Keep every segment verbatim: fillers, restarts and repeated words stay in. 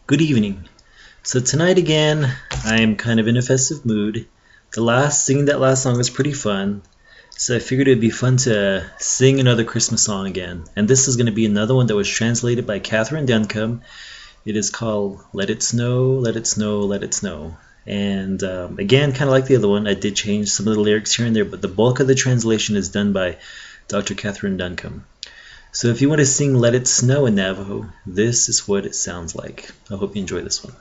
Good evening. So tonight again, I'm kind of in a festive mood. The last, singing that last song was pretty fun, so I figured it'd be fun to sing another Christmas song again. And this is gonna be another one that was translated by Katherine Duncombe. It is called Let It Snow, Let It Snow, Let It Snow. And, um, again, kinda like the other one, I did change some of the lyrics here and there, but the bulk of the translation is done by Doctor Katherine Duncombe. So if you want to sing Let It Snow in Navajo, this is what it sounds like. I hope you enjoy this one.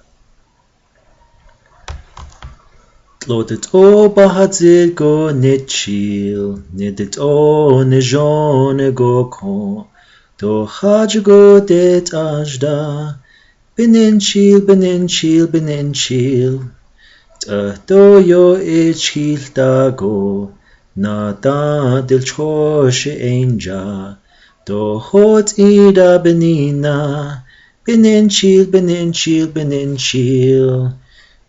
Tlo det o ba ha zit go ne chil, ne det o ne jon ne go ko, to ha ju go det ajda, benen chil, benen chil, benen chil. Ta to yo e chil ta go, na ta dil cho she enja, to hot ida benina, benen chil, benen chil, benen chil.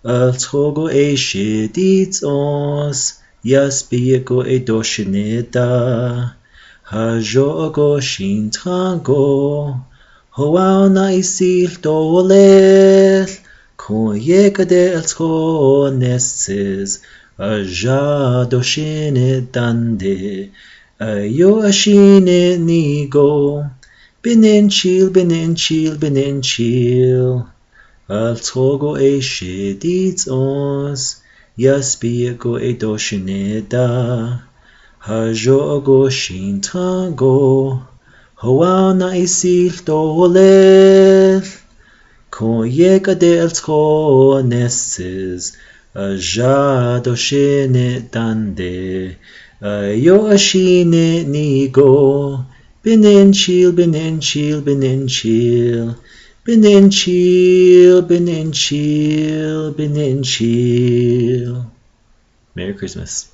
Al cho go e she di os, yas bi go e do she ne da. Ha jo go shin ta go. Ho au na i sil to lel. Ko ye ka de al cho nes ses. A ja do she ne dan de. A yo a shi ne ni go. Benen chil, benen chil, benen chil. Al cho go e she di os, yas bi go e do she ne da. Ha jo go shin ta go. Ho au na i sil to lel. Ko ye ka de al cho nes ses. A ja do she ne dan de. A yo a shi ne ni go. Benen chil, benen chil, benen chil. Benen chil, benen chil, benen chil. Merry Christmas.